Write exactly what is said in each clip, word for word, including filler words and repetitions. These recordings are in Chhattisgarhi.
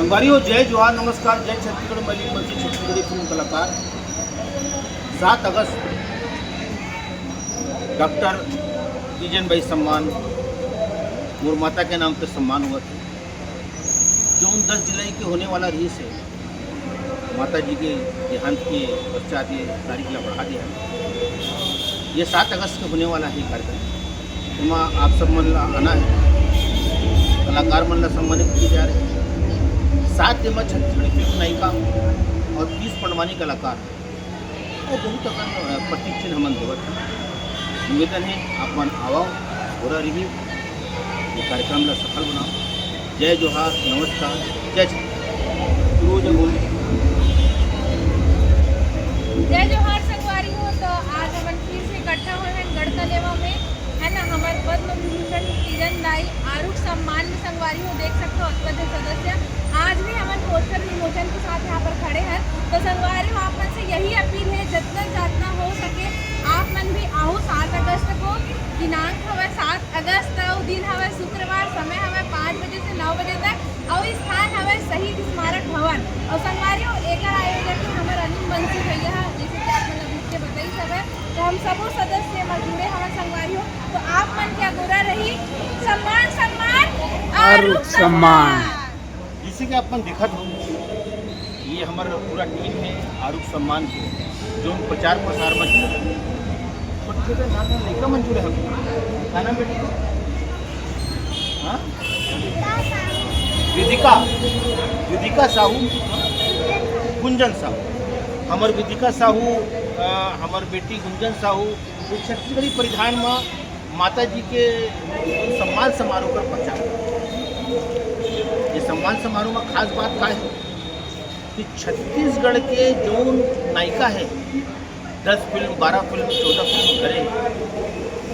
संगवारी हो, जय जोहार, नमस्कार, जय छत्तीसगढ़। मैं अली बंसी, छत्तीसगढ़ी फिल्म कलाकार। सात अगस्त डॉक्टर तीजन बाई सम्मान, मोर माता के नाम पे सम्मान होवत हे, जौन दस जुलाई के होने वाला रहिस हे, माता जी के देहांत के पश्चात ये तारीख ला बढ़ा दिया है। ये सात अगस्त के होने वाला है कार्यक्रम। एमा आप सब मन ला आना है, कलाकार मन ला सम्मानित किए जा रहे हैं। साथ एमा छत्तीसगढ़ी फिल्म नायिका और तीस पंडवानी कलाकार और बहुत अकन, अ, प्रतीक चिन्ह हमन देवत हन। निवेदन है, आप मन आवव, गोरा रही, ये कार्यक्रम ला सफल बनाओ। जय जोहार, नमस्कार, जय छत्तीसगढ़। जय जोहार संगवारी हो। तो आज हमन फिर से इकट्ठा होए हैं गढ़कलेवा में, है ना, हमारे पद्म विभूषण तीजन दाई आरुख सम्मान में संगवारी हो, देख सकते हो, अतका झन सदस्य। आज भी हमन पोस्टर विमोचन के साथ यहाँ पर खड़े हैं। तो संगवारी हो, आप मन से यही अपील है, जितना जितना हो सके आप मन भी आओ। सात अगस्त को दिनांक हवे सात अगस्त, अउ दिन हवे शुक्रवार, समय हवे पाँच बजे से नौ बजे तक, अउ स्थान हवे शहीद स्मारक भवन। अउ संगवारी हो, एकर आयोजक है हमर अनिल बंसी भैया, जैसे कि आप मन अभी के बताई सब है। तो हम सबो सदस्य मन जुड़े हवन संगवारी हो, तो आप मन के अगोरा रही सम्मान, सम्मान, आरुख आरुख सम्मान। सम्मान। जैसे कि आप मन दिखत हो, ये हमर पूरा टीम है आरुख सम्मान के, जो प्रचार प्रसार में जुड़े हैं। छोटे छोटे नाम नाम लइका मन जुड़े हैं। का नाम बेटी? हाँ? विदिका, विदिका साहू, गुंजन साहू। हमर विदिका साहू, अ, हमर बेटी गुंजन साहू, वो छत्तीसगढ़ी परिधान में माता जी के सम्मान समारोह कर प्रचार। ये सम्मान समारोह में खास बात का है कि छत्तीसगढ़ के जौन नायिका है, दस फिल्म, बारह फिल्म, चौदह फिल्म करे,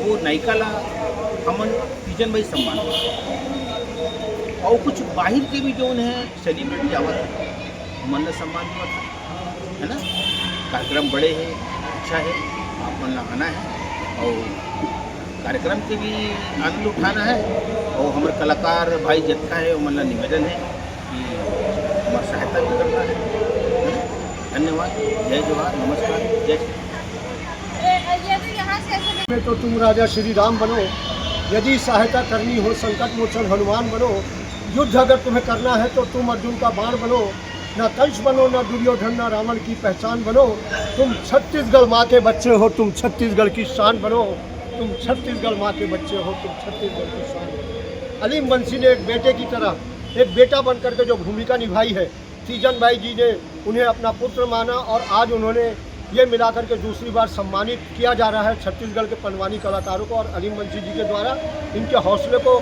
वो नायिका ला हमन तीजन बाई सम्मान। और कुछ बाहर के भी जौन है सेलिब्रिटी आवत है, मन ला सम्मान देवत है, है ना? कार्यक्रम बड़े है, अच्छा है, आप मन ला आना है और कार्यक्रम के भी आनंद उठाना है। और हमर कलाकार भाई जतका है, ओमन ला निवेदन है कि हमर सहायता भी करना है, है ना? धन्यवाद, जय जोहार, नमस्कार, जय श्री राम। ए, ये तो यहाँ से ऐसे में तो तुम राजा श्री राम बनो, यदि सहायता करनी हो संकट मोचन हनुमान बनो, युद्ध अगर तुम्हें करना है तो तुम अर्जुन का बाण बनो, ना कंस बनो, ना दुर्योधन, ना रावण की पहचान बनो। तुम छत्तीसगढ़ माँ के बच्चे हो, तुम छत्तीसगढ़ की शान बनो। तुम छत्तीसगढ़ माँ के बच्चे हो, तुम छत्तीसगढ़ की शान बनो। अलीम बंसी ने एक बेटे की तरह, एक बेटा बन करके जो भूमिका निभाई है, तीजन बाई जी ने उन्हें अपना पुत्र माना और आज उन्होंने ये मिलाकर के दूसरी बार सम्मानित किया जा रहा है छत्तीसगढ़ के पंडवानी कलाकारों को। और अलीम बंसी जी के द्वारा इनके हौसले को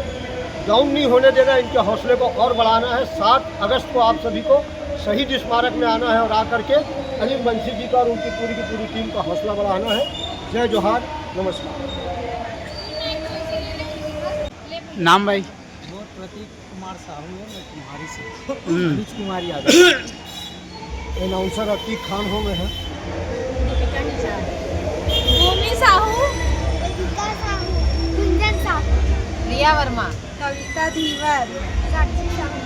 डाउन नहीं होने देना, इनके हौसले को और बढ़ाना है। सात अगस्त को आप सभी को शहीद स्मारक में आना है और आकर के अलीम बंसी जी का और उनकी पूरी की पूरी टीम का हौसला बढ़ाना है। जय जोहार, नमस्कार। नाम भाई? मोर प्रतीक कुमार साहू है, मैं कुम्हारी से, हम्म। अनुज कुमार यादव। अनाउंसर अतीक खान हो मैं है। भूमि साहू। वेदिका साहू। गुंजन साहू। रिया वर्मा। कविता धीवर। साक्षी साहू।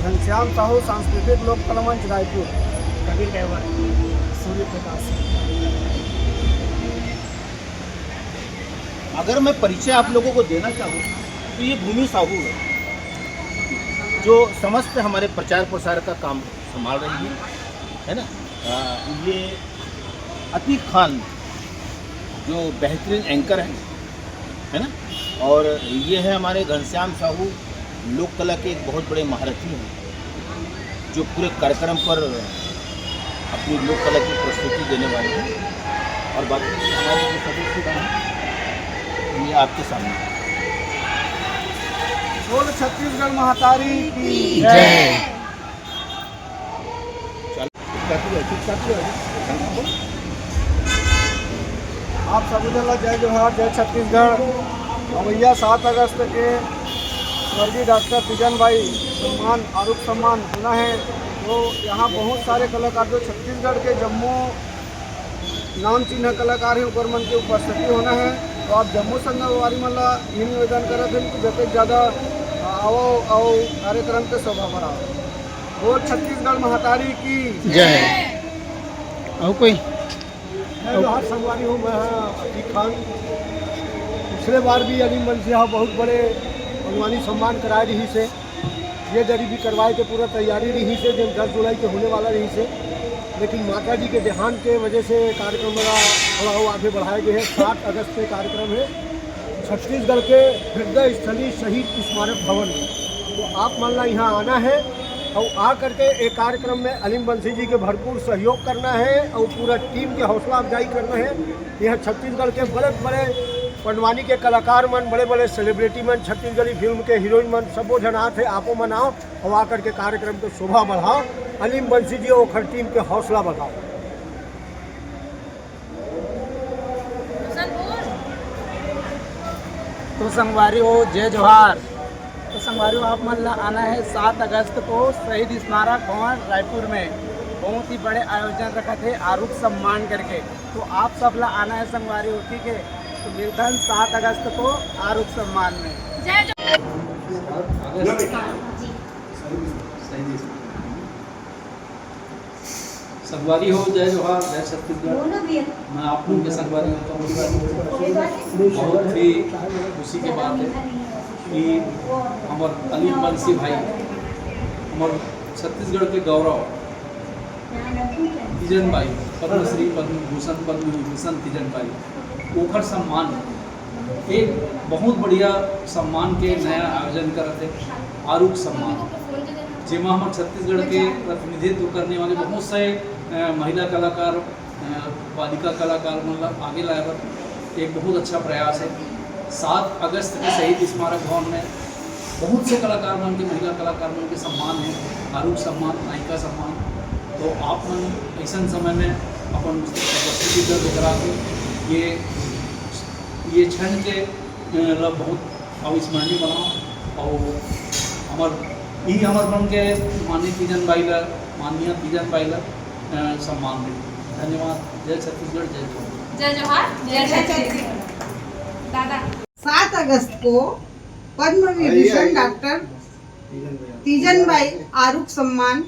घनश्याम साहू, सांस्कृतिक लोक कला मंच रायपुर। कबीर कैवर। सूर्य प्रकाश। अगर मैं परिचय आप लोगों को देना चाहूँ तो ये भूमि साहू है, जो समस्त हमारे प्रचार प्रसार का काम संभाल रही है, है ना? अ, ये अतीक खान, जो बेहतरीन एंकर है, है ना? और ये है हमारे घनश्याम साहू, लोक कला के एक बहुत बड़े महारथी हैं, जो पूरे कार्यक्रम पर अपनी लोक कला की प्रस्तुति देने वाले हैं। और बाकी हमारे जो सदस्यगण हैं, ये आपके सामने। बोल छत्तीसगढ़ महतारी की जय। चल, चुप कर, चुप कर, चुप कर। आप सभी ला जय जोहार, जय छत्तीसगढ़। अवैया सात अगस्त के स्वर्गीय डॉक्टर तीजन बाई सम्मान, आरुख सम्मान होना है। तो यहाँ बहुत सारे कलाकार जो छत्तीसगढ़ के जम्मो नाम चिन्ह कलाकार है, ओकर मन के उपस्थिति होना है। तो आप जम्मो संगवारी मन ला ये निवेदन करत हन कि जतेक ज़्यादा आवो, अउ कार्यक्रम के शोभा बढ़ाओ। बोल छत्तीसगढ़ महतारी की। जय। और कोई? मैं जोहार संगवारी हो, मैं हाँ अतीक खान। पिछले बार भी अलीम बंसी हा बहुत बड़े पदवानी सम्मान कराए रहिस हे। ये दरी भी करवाए के पूरा तैयारी रहिस हे, जो दस जुलाई के होने वाला रहिस हे, लेकिन माता जी के देहांत के वजह से कार्यक्रम ला थोड़ा वो आगे बढ़ाए गए हे। सात अगस्त के कार्यक्रम हे छत्तीसगढ़ के हृदय स्थली शहीद स्मारक भवन में। तो आप मन ला यहाँ आना हे और आ करके एक कार्यक्रम में अलीम बंसी जी के भरपूर सहयोग करना हे और पूरा टीम के हौसला अफजाई करना हे। यहाँ छत्तीसगढ़ के बड़े बड़े पंडवानी के कलाकार मन, बड़े बड़े सेलिब्रिटी मन, छत्तीसगढ़ी फिल्म के हीरोइन मन, सबो झन आत हे। आपो मन आओ और आकर के कार्यक्रम के शोभा बढ़ाओ, अलीम बंसी जी और ओखर टीम के हौसला बढ़ाओ। तो संगवारी हो, जय जोहार। तो संगवारी हो, आप मन ला आना हे सात अगस्त को शहीद स्मारक भवन रायपुर में बहुत ही बड़े आयोजन रखत हे आरुख सम्मान करके। तो आप सब ला आना हे संगवारी हो, ठीक है? तो मिलथन सात अगस्त को आरुख सम्मान में। अगस्त शहीद संगवारी हो, जय जोहार, जय छत्तीसगढ़। मैं आप लोग के संगवारी होता हूँ। बहुत ही खुशी की बात है कि हमर अलीम बंसी भाई, हमर छत्तीसगढ़ के गौरव तीजन बाई, पद्मश्री, पद्म भूषण, पद्म विभूषण तीजन बाई, ओखर सम्मान एक बहुत बढ़िया सम्मान के नया आयोजन करत हे, आरुख सम्मान, जेमा हमर छत्तीसगढ़ के प्रतिनिधित्व करने वाले बहुत से अ, महिला कलाकार, अ, बालिका कलाकार मन ला आगे लाए बर एक बहुत अच्छा प्रयास है। सात अगस्त के शहीद स्मारक भवन में बहुत से कलाकार मन के, महिला कलाकार मन के सम्मान है, आरुख सम्मान, नायिका सम्मान। तो आप मन ऐसन समय में अपन उपस्थिति दर्ज करा के ये ये क्षण के अ, ला बहुत अविस्मरणीय बनाओ और हमर ई हमर मन के माननीय तीजन बाई ला, माननीय तीजन बाई ला अ, सम्मान दे। धन्यवाद। जय छत्तीसगढ़, जय जोहार। जय जोहार, जय छत्तीसगढ़। दादा, सात अगस्त को पद्म विभूषण डॉक्टर तीजन बाई आरुख सम्मान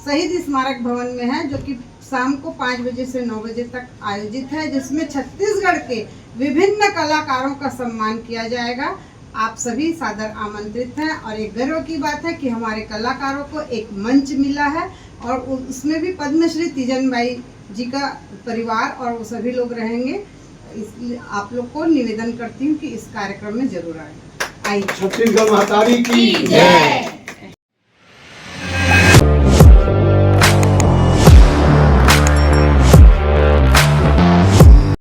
शहीद स्मारक भवन में है, जो कि शाम को पाँच बजे से नौ बजे तक आयोजित है, जिसमें छत्तीसगढ़ के विभिन्न कलाकारों का सम्मान किया जाएगा। आप सभी सादर आमंत्रित हैं और एक गर्व की बात है कि हमारे कलाकारों को एक मंच मिला है और उ- उसमें भी पद्मश्री तीजन बाई जी का परिवार और वो सभी लोग रहेंगे। इसलिए आप लोग को निवेदन करती हूँ कि इस कार्यक्रम में जरूर आए। आइए। छत्तीसगढ़ महतारी की जय।